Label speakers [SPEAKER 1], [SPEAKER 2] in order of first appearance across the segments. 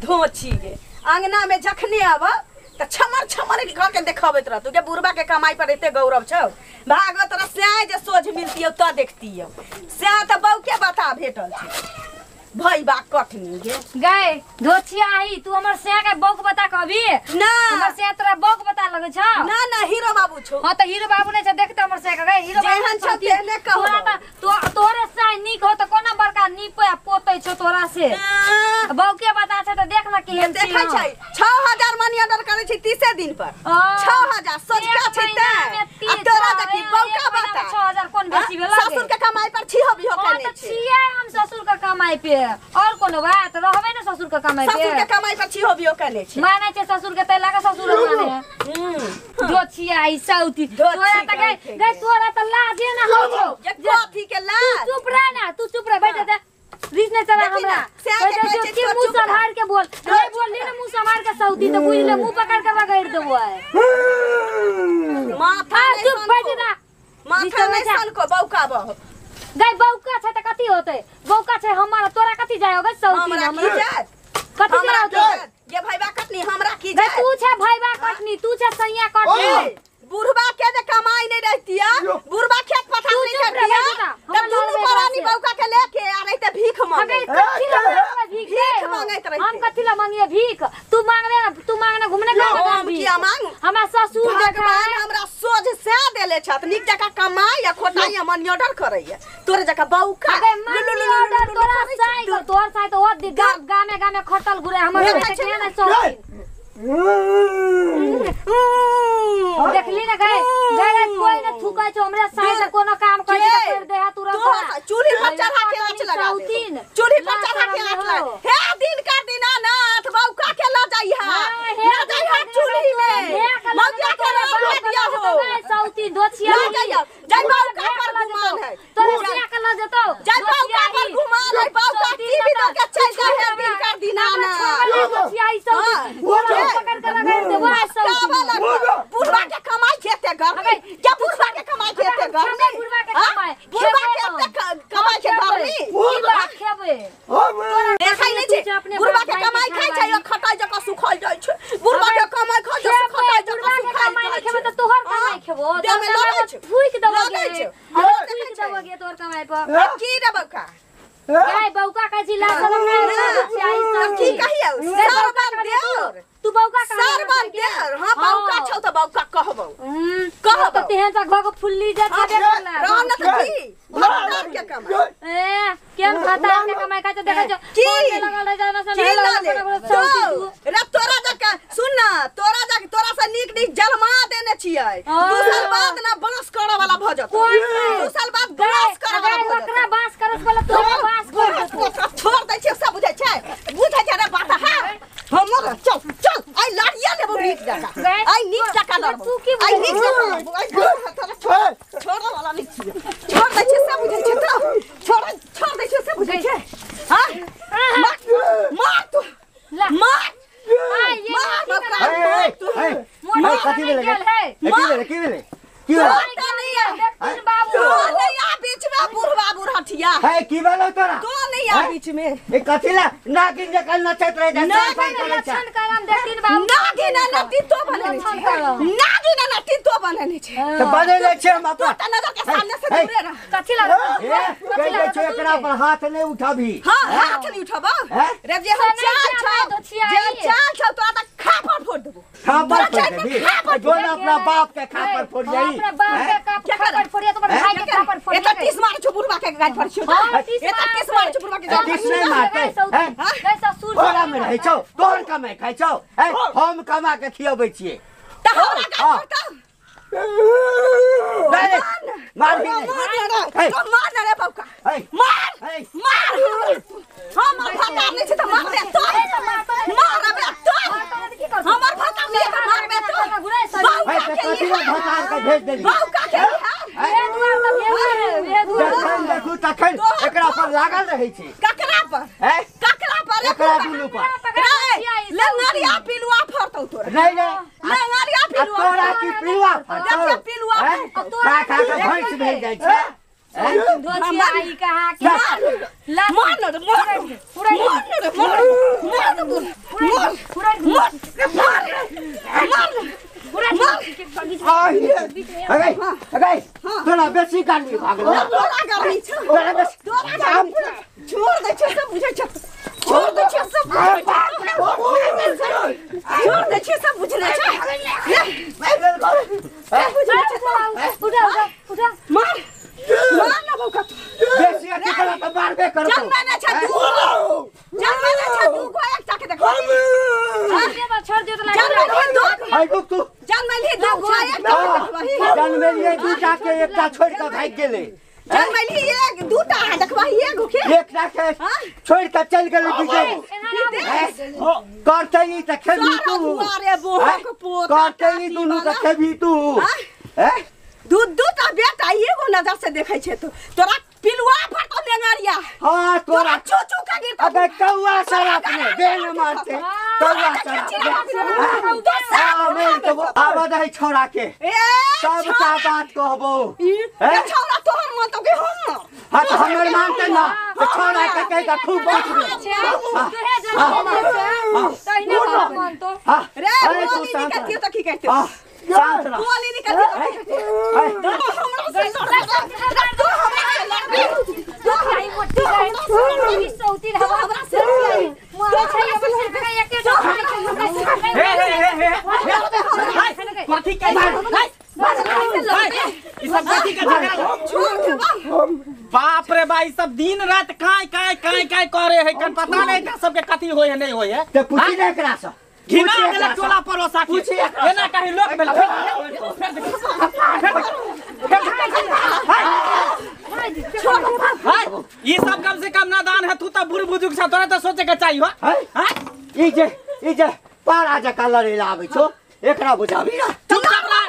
[SPEAKER 1] धोची गे अंगना में जखने आब त छमर छमर क के देखबैत रहतौ के बुढ़बा के कमाई पर एते गौरव छौ। भागो तोरा स्याय जे सोझ मिलतियौ त देखतियौ। स्याय त बौके बता भेटल छै भई बा कटनी गे।
[SPEAKER 2] गए धोछिया आई तू हमर स्याय के बौक बता कहबी
[SPEAKER 1] ना।
[SPEAKER 2] हमर स्याय तोरा बौक बता लगै छौ
[SPEAKER 1] ना ना हीरो बाबू छौ।
[SPEAKER 2] हां त हीरो बाबू नै छै देखत हमर स्याय के गए हीरो बाबू
[SPEAKER 1] जेहन छौ तेहने कहबौ।
[SPEAKER 2] तोरा त तोरे स्याय नीक हो त कोना बड़का नीप आ पोतै छौ तोरा से। बौके बता छै त देख न केहन
[SPEAKER 1] देखै छै 6000 मनी ऑर्डर करै छै 30 दिन पर 6000 सोचका छै त आ तोरा देखी बौका बता
[SPEAKER 2] 6000 कोन बेसी भेला
[SPEAKER 1] ससुर के कमाई पर छी हो बिहो
[SPEAKER 2] हां
[SPEAKER 1] केने
[SPEAKER 2] त
[SPEAKER 1] छै
[SPEAKER 2] छियै हम ससुर के कमाई पे और कोनो बात रहबे न ससुर के कमाई पे।
[SPEAKER 1] ससुर के कमाई पर छी हो बिहो केने छै
[SPEAKER 2] मानै छै ससुर के तै लागे ससुर माने जो छियै ई सौती तोरा त गए गए तोरा त लाजे ना हो छौ
[SPEAKER 1] ये कथी के लाज।
[SPEAKER 2] तू चुप रह ना तू चुप रह बैठ दे रिस नहीं चला हमरा के मुंह संभाल के बोल नहीं बोल ले ना मुंह संभाल के सौती तो बुझ ले मुंह पकड़ के रगड़ देबो
[SPEAKER 1] माथा
[SPEAKER 2] नहीं चुप बैठ ना
[SPEAKER 1] माथा नहीं सन को बौका बह
[SPEAKER 2] गई बौका छै त कथी होतै बौका छै हमर तोरा कथी जाय होगा सौती
[SPEAKER 1] हमरा की जात
[SPEAKER 2] कथी
[SPEAKER 1] हमरा
[SPEAKER 2] जाय
[SPEAKER 1] की ये भईबा कटनी हमरा की जाय
[SPEAKER 2] तू छै भईबा कटनी तू छै सैया कटनी।
[SPEAKER 1] बुढ़बा के जे कमाई नहीं रहतिया बुढ़बा खेत पथार नहीं करतिया त दुनू प्राणी बौका के लेके आ रहते भीख मांगे। भीख मांगैत रहते
[SPEAKER 2] हम कथी ला मांगिए भीख तू मांगले ना तू मांगने घुमने का
[SPEAKER 1] हम किया मांगू
[SPEAKER 2] हमरा ससुर
[SPEAKER 1] भगवान हमरा सोझ से देले छत नीक जका कमाई आ खोटाई मनी ऑर्डर करैया तोरे जका बौका
[SPEAKER 2] लुलु तोरा साई तोर साई त ओ गामे गामे खटल घुरे हमर बेटा के ना सौती देखली ना गए गए कोई ना थुकै छौ हमरा साई से कोनो काम करै त कर दे हा तुरंत
[SPEAKER 1] तोहर चूल्ही पर चढ़ा के आंच लगा दे चूल्ही पर चढ़ा के आंच लगा हे दिन का दिनानाथ बौका के ल जाइहा ल जाइहा चूल्ही में मौका के ल दिया हो
[SPEAKER 2] सौती दोछिया
[SPEAKER 1] ल जाइहा जाय बौका पर गुमान है
[SPEAKER 2] तोरे सिया के ल जतौ
[SPEAKER 1] जाय बौका पर गुमान है बौका टीवी दऽ के चल जाय हे दिन का दिनानाथ
[SPEAKER 2] दोछिया ई सौती पकड़ के रगड़ देबो सौती
[SPEAKER 1] बुढ़वा के कमाई खेते गर्मी क्या बुढ़वा के कमाई खेते गर्मी
[SPEAKER 2] बुढ़वा के कमाई
[SPEAKER 1] बुढ़वा के कमाई के गर्मी
[SPEAKER 2] बुढ़वा खेबे
[SPEAKER 1] देखै नै छै बुढ़वा के कमाई खाइ छै ओ खटाइ जका सुखल जाइ छै बुढ़वा के कमाई खाइ छै खटाइ जका सुखल
[SPEAKER 2] कमाई खेबे त तोहर कमाई खेबो
[SPEAKER 1] देमे लगै छै
[SPEAKER 2] फूक देबो गे फूक देबो गे तोहर कमाई पर
[SPEAKER 1] की रे बौका
[SPEAKER 2] गए बौका कहै छी लाज शरम नै
[SPEAKER 1] की कहियौ सरबन देर
[SPEAKER 2] तू बौका
[SPEAKER 1] सरबन देर हां बौका छौ त बौका कहबौ कहबौ
[SPEAKER 2] त तेहन सा घोघ फुल्ली जा छबे करला
[SPEAKER 1] रह न त की भतार के कमाई
[SPEAKER 2] ए केम भतार के कमाई खाइ छ देखै छ
[SPEAKER 1] की
[SPEAKER 2] लगल रह जाना
[SPEAKER 1] की लाले रे तोरा जका सुन ना तोरा जका तोरा से नीक नीक जलमा देने छियै 2 साल बाद ना बांस करे वाला भ जतौ 2 साल बाद बांस करे वाला भ जतौ
[SPEAKER 2] ओकरा बांस करे से पहिले तोरा बांस कर
[SPEAKER 1] छोड़ दै छियै सब बुझै छै बुझै छै रे बात हा हमर चल चल आई लड़िया लेबो नीक जका आई नीक जका लड़बो आई नीक जका लड़बो आई छोड़ वाला नीक छियै छोड़ दै छियै सब बुझै छै त छोड़ छोड़ दै छियै सब बुझै छै हां मार मार तू मार मार मार तू
[SPEAKER 3] मार कथी भेलै की भेलै की भेलै की
[SPEAKER 1] भेलै
[SPEAKER 2] देखथिन बाबू
[SPEAKER 1] तू नहीं आ बीच में बुढ़वा बुढ़ठिया
[SPEAKER 3] है की भेलौ तोरा
[SPEAKER 1] तू नहीं आ बीच में
[SPEAKER 3] ए कथी ला नागिन जकाँ नचैत रहै छै
[SPEAKER 2] लक्षण करम देखथिन बाबू
[SPEAKER 1] नागिन नटी तो बनेने छै नागिन नटी तो बनेने छै
[SPEAKER 3] त बनेले छै हम अपन
[SPEAKER 1] तू त नजर के सामने से दूरे रह
[SPEAKER 2] कथी ला
[SPEAKER 3] कथी ला छै एकरा पर हाथ नहीं उठाबी
[SPEAKER 1] हां हाथ नहीं उठाबो रे जे हम चाल छौ जे चाल छौ तोरा त खापर फोड़ देबो
[SPEAKER 3] खापर फोड़ देबी जो ना अपना बाप के खापर फोड़ जाई
[SPEAKER 2] अपना बाप के खापर फोड़िया तो भाई के खापर फोड़
[SPEAKER 1] ए त 30 मार छौ बुढ़वा के गाड़ पर छौ ए त 30 मार छौ बुढ़वा के गाड़
[SPEAKER 3] 30 नहीं मारते
[SPEAKER 2] हैं ससुर
[SPEAKER 3] तोरा में रहै छौ तोहर कमाई खाइ छौ हैं हम कमा के खियबै छियै
[SPEAKER 1] त हमरा गाड़ पर त
[SPEAKER 3] मार मार
[SPEAKER 1] मार ना रे बौका मार मार हमर भतार नहीं छै त मार दे तो मार अबे तो हमर भतार नहीं त मार बे तो बौका के
[SPEAKER 3] भतार के भेज देली
[SPEAKER 1] बौका के
[SPEAKER 2] ए दुआर त भेज दे ए दुआर
[SPEAKER 3] जखन देखू तखन एकरा पर लागल रहै छै
[SPEAKER 1] ककरा पर
[SPEAKER 3] हैं
[SPEAKER 1] ककरा पर
[SPEAKER 3] एकरा दुनू पर
[SPEAKER 1] लंगरिया पिलुआ फरतौ तोरा
[SPEAKER 3] नहीं नहीं
[SPEAKER 1] लंगरिया पिलुआ
[SPEAKER 3] तोरा की पिलुआ फरतौ
[SPEAKER 1] देखिए पिलुआ
[SPEAKER 3] खा खा के भैंस भेज जाइ छै
[SPEAKER 2] धोछिया आई कहाँ के
[SPEAKER 1] मार न रे मार मार न रे मार मार
[SPEAKER 3] बेसी गर्मी भऽ गेलौ।
[SPEAKER 1] तोरा गर्मी छौ, तोरा गर्मी छौ। छोड़ दे छै सब बुझै छै, छोड़ दे छै सब बुझै छै, छोड़ दे छै सब बुझले छै। बुझले छै।
[SPEAKER 2] उठा उठा उठा,
[SPEAKER 1] मार मार ना बौका।
[SPEAKER 3] बेसी अथी करा त मारबे करतौ।
[SPEAKER 1] जन्मे नै छै दू, जन्मे नै छै दू गो, एकटा के देखो।
[SPEAKER 2] छोड़ दियो त
[SPEAKER 1] जन्मे दू।
[SPEAKER 3] हाय रुक तू।
[SPEAKER 1] जन्मे दू गो, एकटा के देखबही।
[SPEAKER 3] जन्मेलियै दूटा के, एकटा छोड़ के भागि गेलै।
[SPEAKER 1] जन्मेली एक दूटा देखबही, एगो के
[SPEAKER 3] एकटा के छोड़ के चलि गेलै दूटा। करतै ई त खेबही तू। करतै ई दुनू त खेबही तू।
[SPEAKER 1] दू दूटा बेटा एगो नजर से देखै छै तो तोरा पिलुआ फटतो नेंगरिया।
[SPEAKER 3] हां तोरा
[SPEAKER 1] चू चू के गिरतो।
[SPEAKER 3] अबे कौआ शराब ने बेल मारते कौआ शराब। हां मेर तो आवा दही छोरा के सबटा बात कहबो।
[SPEAKER 1] ए छोरा तोहर मन तो के हम।
[SPEAKER 3] हां त हमर मानते ना त छोरा के कह के खूब बात
[SPEAKER 2] रे। तोहे जन्म छै तहिना मन तो
[SPEAKER 1] रे बोली निकलतियो त की कहते।
[SPEAKER 3] शांत रह।
[SPEAKER 1] बोली निकलतियो त की कहते। हमरा से लड़, तू हमरा से लड़बी।
[SPEAKER 2] तू आई मोटी गई सौती रह
[SPEAKER 1] हमरा से
[SPEAKER 2] मोरे छै एके एके।
[SPEAKER 4] हे हे हे हे कथी के ई सब कथी के झगड़ा? बाप रे बा, ई सब दिन रात काय काय काय काय करे है कन पता नहीं का सबके कथी होय है नहीं होय है।
[SPEAKER 3] ते पूछी नै एकरा से।
[SPEAKER 4] घिना गेल टोला पड़ोसा के। एना कहीं लोक भेल। ई सब कम से कम नादान है। तू त बुढ़ बुजुर्ग छ, तोरा त सोचे के चाहिए हो।
[SPEAKER 3] हां ई जे पारा जका लड़े ला आबै छौ, एकरा बुझाबी ना।
[SPEAKER 1] चुपचाप रह,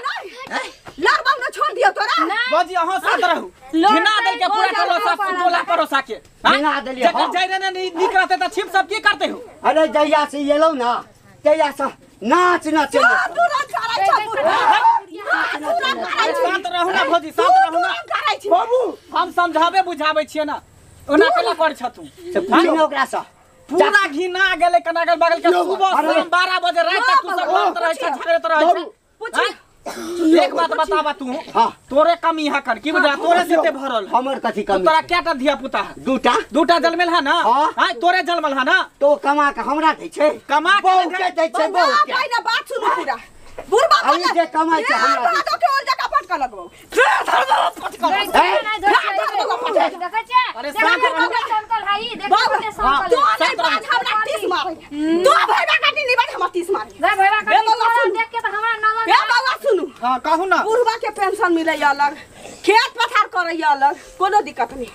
[SPEAKER 1] लड़बा न छोड़ दियो तोरा।
[SPEAKER 4] बाजी अहाँ साथ रहू। घिना देल के पूरा टोला सब टोला पड़ोसा के।
[SPEAKER 3] घिना देलियै।
[SPEAKER 4] जकर जाय रे ने निक रहते त छिप सब की करते हो?
[SPEAKER 3] अरे जहिया से एलौ ना तहिया से नाच नाच।
[SPEAKER 1] तू रात करै छ बुढ़ा।
[SPEAKER 4] शांत रहू ना भौजी, शांत रहू ना
[SPEAKER 5] बाबू।
[SPEAKER 4] हम समझाबे बुझाबै छियै ना, ओना केला कर छ तू।
[SPEAKER 3] से पूछि ने ओकरा से।
[SPEAKER 4] पूरा घिना गेलै कना अगल बगल के। सुबह शाम 12 बजे रात तक तू सब लड़त रहै छ, झगड़ैत रहै छ।
[SPEAKER 1] पूछि
[SPEAKER 4] एक बात बताबा तू।
[SPEAKER 3] हां
[SPEAKER 4] तोरे कमी है कर की बुझा, तोरे से ते भरल।
[SPEAKER 3] हमर कथी कमी?
[SPEAKER 4] तोरा केटा धिया पुता है?
[SPEAKER 3] दूटा।
[SPEAKER 4] दूटा जन्मेल है ना? हां तोरे जन्मल है ना?
[SPEAKER 3] तो कमा के हमरा दै छै।
[SPEAKER 4] कमा के
[SPEAKER 3] बहु के दै छै, बहु के।
[SPEAKER 1] पहिने बात सुनू पूरा। बुढ़बा
[SPEAKER 3] अरे जे कमाइ छै हमरा
[SPEAKER 1] दै। तो के ओल जका पटका लगबौ। फेर धरबो पटका।
[SPEAKER 2] देखै छै।
[SPEAKER 4] अरे शांत रहू।
[SPEAKER 2] संकल हाई देखै छै संकल।
[SPEAKER 1] तू नहीं बाज हमरा 30 मारे। तू भैया काटी नहीं बाज हमरा 30 मारे।
[SPEAKER 2] रे भैया काटी देख के त हमरा नजर।
[SPEAKER 1] ए बाबा सुनू।
[SPEAKER 4] हां कहू ना।
[SPEAKER 1] बुढ़बा के पेंशन मिलै अलग, खेत पथार करै अलग, कोनो दिक्कत नहीं।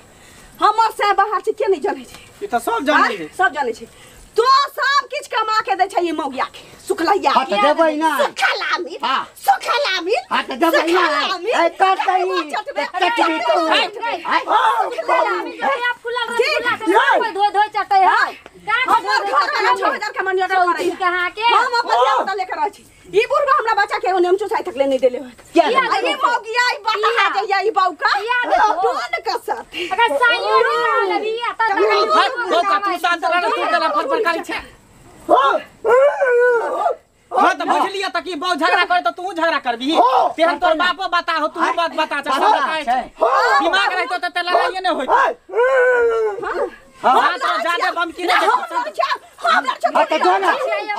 [SPEAKER 1] हमर से बाहर छै के नहीं जानै छै।
[SPEAKER 4] ई त सब जानै छै,
[SPEAKER 1] सब जानै छै। तो सब किछ कमा के दै छै ई मौगिया के, सुखलैया
[SPEAKER 3] हां त देबै ना।
[SPEAKER 1] सुखला मीर, सुखला मीर।
[SPEAKER 3] हां त देबै ना। ए करतै चटनी तो।
[SPEAKER 2] सुखला मीर जब फुलल रसगुल्ला से धोइ धोइ चटै है।
[SPEAKER 1] हमर घर वाला 6000 के मनी ऑर्डर करै
[SPEAKER 2] कहां के?
[SPEAKER 1] हम अपन धिया लेकर रहै छी। ई बुढ़बा हमरा बच्चा के एगो नेमचू साइ तक ले नहीं देले होत। ई मौगिया ई बता जइया ई बौका टोन कसत।
[SPEAKER 2] अगर साइयो नहीं लबी त
[SPEAKER 4] बौका तू शांत रह, तू केला फरफर करै छै। हां त बुझलियै त की बौ झगड़ा करे त तू झगड़ा करबी। तेहन तोर बापो बता हो, तू बात बता छ, सब बताए छै। दिमाग रहितो त लड़ाई नै होइत। हां तो जादे बम की नहीं।
[SPEAKER 3] हां त जो ना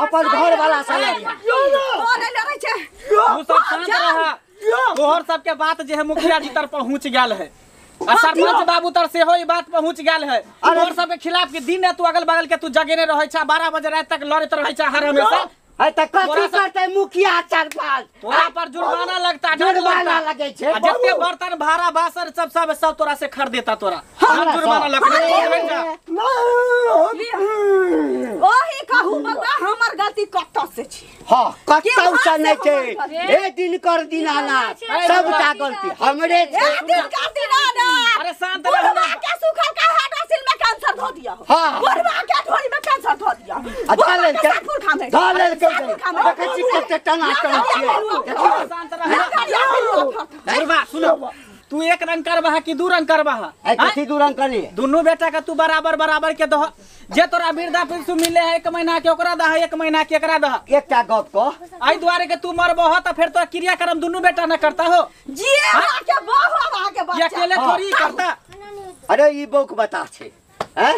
[SPEAKER 3] अपन घर वाला से लड़िया।
[SPEAKER 1] ओ नहीं लड़ै छै।
[SPEAKER 4] तू सब शांत रह। तोहर सबके बात जे है मुखिया जी तर पहुंच गेल है आ सरपंच बाबू तर सेहो ई बात पहुंच गेल है। तोहर सबके खिलाफ के दिन तू अगल बगल के तू जगेने रहै छ, 12 बजे रात तक लड़ैत रहै छ हर हमेशा।
[SPEAKER 3] अरे त कथी करतै मुखिया सरपंच?
[SPEAKER 4] तोरा पर जुर्माना लगता,
[SPEAKER 3] जुर्माना लगै छै।
[SPEAKER 4] आ जते बर्तन भाड़ा बासन सब सब सब तोरा से खरीदेता तोरा। हम जुर्माना लगतै।
[SPEAKER 1] ओही कहू बौआ हमर गलती कत्त से छी।
[SPEAKER 3] हां कत्तौ से नै छै। ए दिन कर दीनानाथ सबटा गलती हमरे छै।
[SPEAKER 1] ए दिन कर दीनानाथ।
[SPEAKER 4] अरे शांत रह
[SPEAKER 1] बुढ़वा के सुखल का हाइड्रोसिल में कैंसर धो दिया।
[SPEAKER 3] हां
[SPEAKER 1] बुढ़वा के ढोरी में कैंसर धो दिया।
[SPEAKER 3] आ धलेल के धलेल के देखै छी कते टना टन छियै।
[SPEAKER 4] शांत रह बुढ़वा सुनो, तू एक रंग करबहा कि दू रंग करबहा?
[SPEAKER 3] कथी दू रंग करी?
[SPEAKER 4] दुनू बेटा के तू बराबर बराबर के दह। जे तोरा वृद्धा पेंशन मिले है 1 महीना के ओकरा दह, 1 महीना के एकरा दह।
[SPEAKER 3] एकटा गप कह,
[SPEAKER 4] आई दुआरे के तू मरबह त फेर तोरा क्रियाक्रम दुनू बेटा न करता हो।
[SPEAKER 1] जी के बहु के बच्चा
[SPEAKER 4] अकेले थोड़ी करता।
[SPEAKER 3] अरे ई बौक बता छे हैं,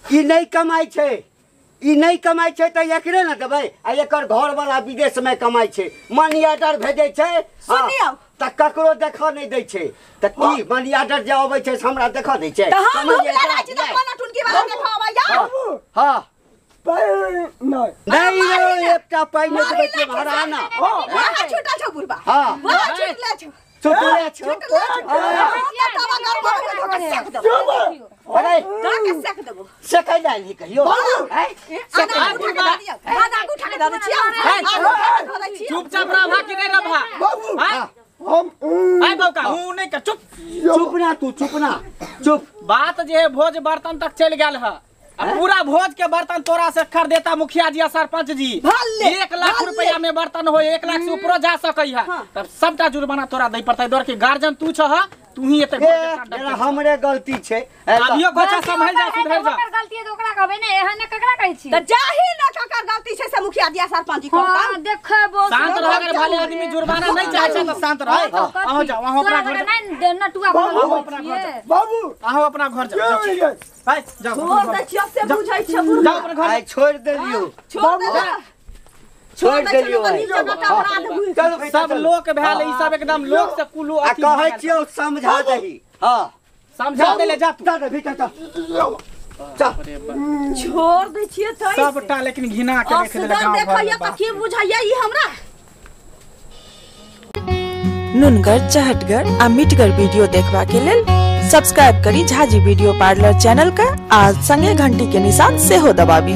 [SPEAKER 3] ई नहीं कमाई छे, ई नहीं कमाई छे त एकरे न देबै। आ एकर घर वाला विदेश में कमाई छे, मनी ऑर्डर भेजै छे।
[SPEAKER 1] सुनियौ
[SPEAKER 3] त ककरो देखऽ नहीं दै छे। त की मनी ऑर्डर जे अबै छे से हमरा देखऽ दै छे?
[SPEAKER 1] त हम भूखला रहै छी त कोना टुनकी वाला देखऽ अबै या?
[SPEAKER 3] हां
[SPEAKER 5] पाइ नहीं
[SPEAKER 3] नहीं रे, एकटा पाइ नहीं देबै के भरा ना।
[SPEAKER 1] वहाँ छूटल छौ बुढ़बा।
[SPEAKER 3] हां
[SPEAKER 1] वहाँ छूटले छौ,
[SPEAKER 3] छूटले छौ,
[SPEAKER 1] छूटले छौ। तब अगर बाबू के सेक देबो।
[SPEAKER 3] अरे
[SPEAKER 1] के सेक देबो।
[SPEAKER 3] सेकै लागि कहियो?
[SPEAKER 1] आना उठा के दऽ दियौ, आना उठा के दऽ दै छियौ।
[SPEAKER 4] चुपचाप रहबा कि नहीं रहबा?
[SPEAKER 5] बाबू
[SPEAKER 4] हां
[SPEAKER 5] हम
[SPEAKER 4] आई बौका हूं नहीं कर। चुप
[SPEAKER 3] चुप ना तू, चुप ना, चुप।
[SPEAKER 4] बात जे है भोज बर्तन तक चल गेल है। पूरा भोज के बर्तन तोरा से खरीदेता मुखिया जी आ सरपंच जी। 1 लाख रुपया में बर्तन हो, 1 लाख से ऊपर जा सकै है। तब सबटा जुर्माना तोरा दै पड़तै। दर के गार्जियन तू छह, तू ही एते
[SPEAKER 3] हमरे गलती छे।
[SPEAKER 4] अभियो बच्चा संभल जा, सुधर जा।
[SPEAKER 2] ओकर गलती है त ओकरा कहबै ने, एहन ककरा कहै छी?
[SPEAKER 1] त जाही न ककर गलती छै से मुखिया जी आ सरपंच जी कहता।
[SPEAKER 2] हां देखबो,
[SPEAKER 4] शांत रह। अगर भले आदमी जुर्माना नहीं चाहे छै त शांत रह। अहो जाओ, अहो अपना घर
[SPEAKER 2] नहीं नटुआ
[SPEAKER 4] अपना घर जाओ
[SPEAKER 5] बाबू,
[SPEAKER 4] अहो अपना घर जाओ। हाय जाओ,
[SPEAKER 1] छोड़ दे छियो से बुझै छै बुढ़बा।
[SPEAKER 4] जाओ अपना घर।
[SPEAKER 3] आई छोड़ देलियो,
[SPEAKER 1] छोड़ दे,
[SPEAKER 3] छोड़ देलियो।
[SPEAKER 4] सब लोक भेल ई सब एकदम लोक से कुलू
[SPEAKER 3] आ कहै छियौ समझा दही। हां
[SPEAKER 4] समझा देले, जा तू
[SPEAKER 3] चल भीतर चल चल।
[SPEAKER 1] छोड़ दे छियै त
[SPEAKER 4] सबटा, लेकिन घिना के रख देले गांव घर।
[SPEAKER 1] देखैया त की बुझैया ई हमरा?
[SPEAKER 6] नुनगर, चहटगर आ मिठगर वीडियो देखबा के लेल सब्सक्राइब करी झाजी वीडियो पार्लर चैनल का आ संगे घंटी के निशान सेहो दबाबी।